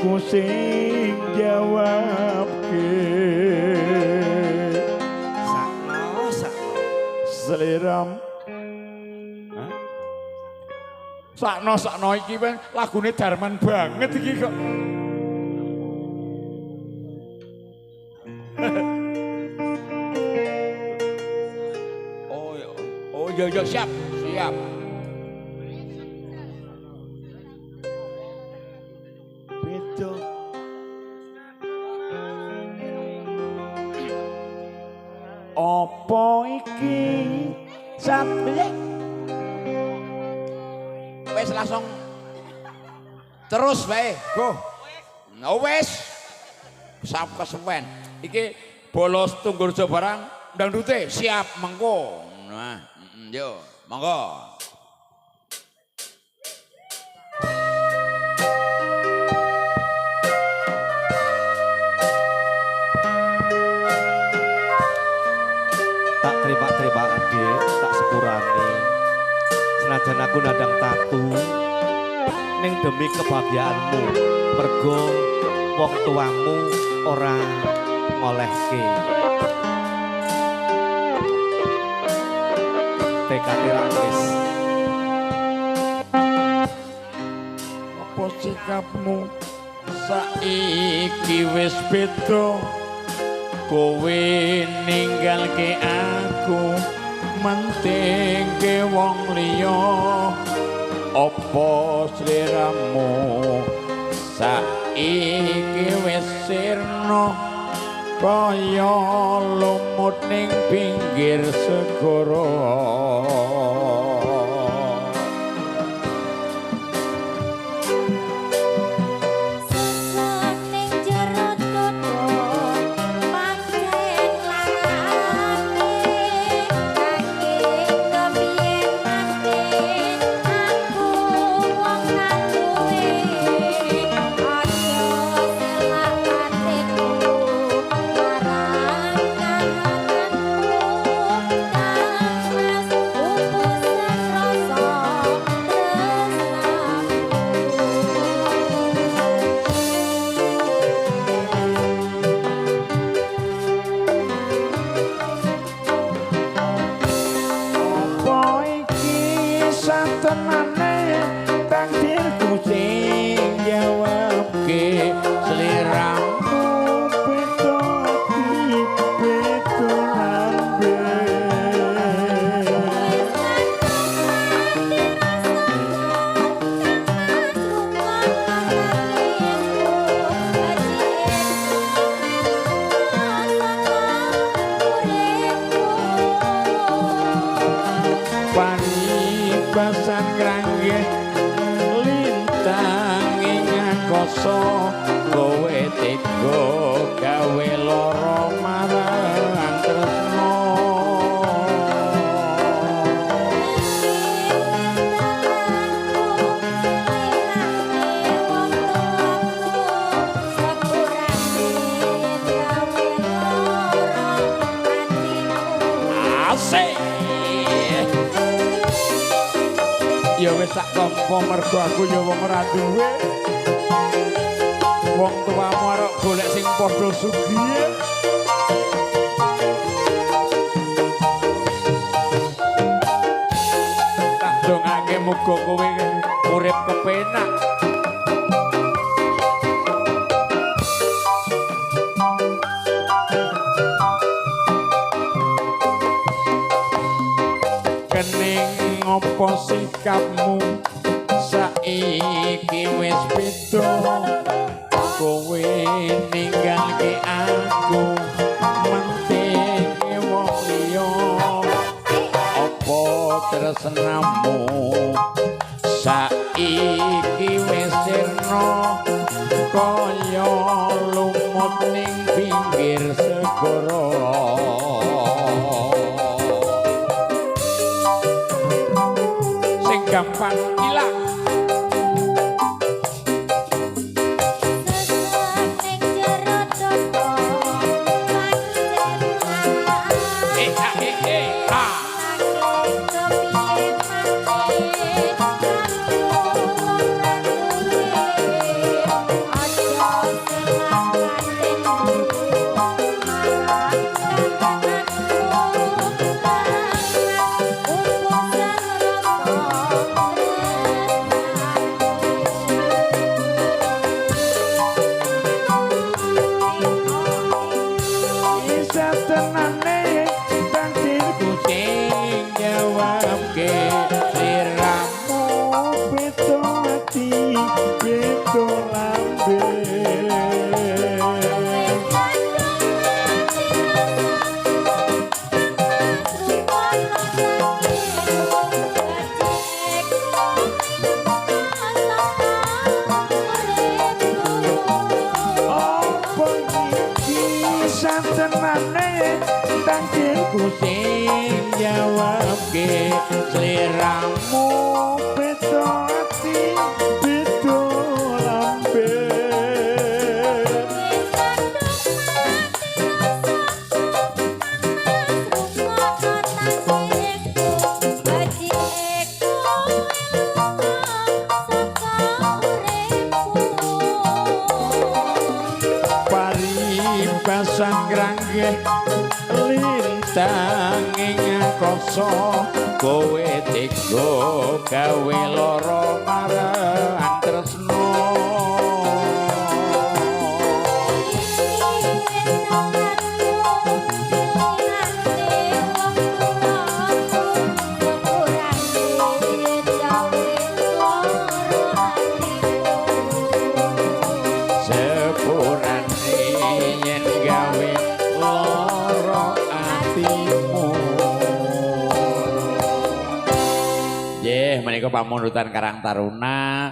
takdirku sing jawabke. Sakno, sakno. Seliram. Hah? Sakno sakno iki weh lagune Darman banget iki kok. Oh ya, oh ya ya siap, siap. Beda. Apa iki sampe Wis langsung terus wae, go. No wis. Sap kesuwen. Iki bolos Tunggurjo barang dangdute siap mengko. Nah, yo, monggo. Tak terima-terima adik, tak sepurani. Senajan aku nandang tatu, ning demi kebahagiaanmu, mergo wong tuamu ora ngolehke. TKT Rakris. Apa sikapmu saiki wis beda? Kowe ninggalke aku mentingke wong liya. Apa sliramu saiki wis sirna kaya lumut ning pinggir segara? Sesek ning jero dodo pancen larane, nanging kepiye maneh aku wong ra duwe. Aja selak atiku marang kahananku, kang Mas upusan rasa tresnaku. Apa iki satenane takdirku sing jawabke? Sliramu beda ati beda lambe. Wis kadung mati rasane, kang Mas rungokno batinku, becike saka uripku. Paribasan kranggih lintang ing angkasa, kowe tega gawe lara marang tresna. Nanging dalanku nglirake wong tuaku, sepurane gawe lara atiku. Asik. Ya wis tak tampa mergo aku ya wong ora duwe. Wong tuamu arep golek sing padha sugihe. Tak dongake muga kowe urip kepenak. Kening apa sikapmu saiki wis beda? Kowe ninggalke aku mentingke wong liya. Apa tresnamu saiki wis sirna kaya lumut ning pinggir segara? Sing gampang ilang. Sesek ning jero dodo pancen Eh larane, ah eh eh ah. nanging kepiye maneh aku wong ra duwe. Aja jawabke sliramu beda ati beda lambe. Wis kadung mati rasa, rungokno tangkirku, bajike kowe saka uripku. Apa iki satenane takdirku sing jawabke sliramu beda ati beda lambe. Wis kadung mati rasaku, rungokno tangkirku, bajike kowe lunga saka uripku. Paribasan ngranggeh lintang ing angkasa, kowe tega gawe lara marang tresno. Iki wis tobatku, lirane wong tuaku, sepurane yen gawe lara atiku. Sepurane yen gawe lara atimu. Nggih, menika pamundutan Karang Taruna.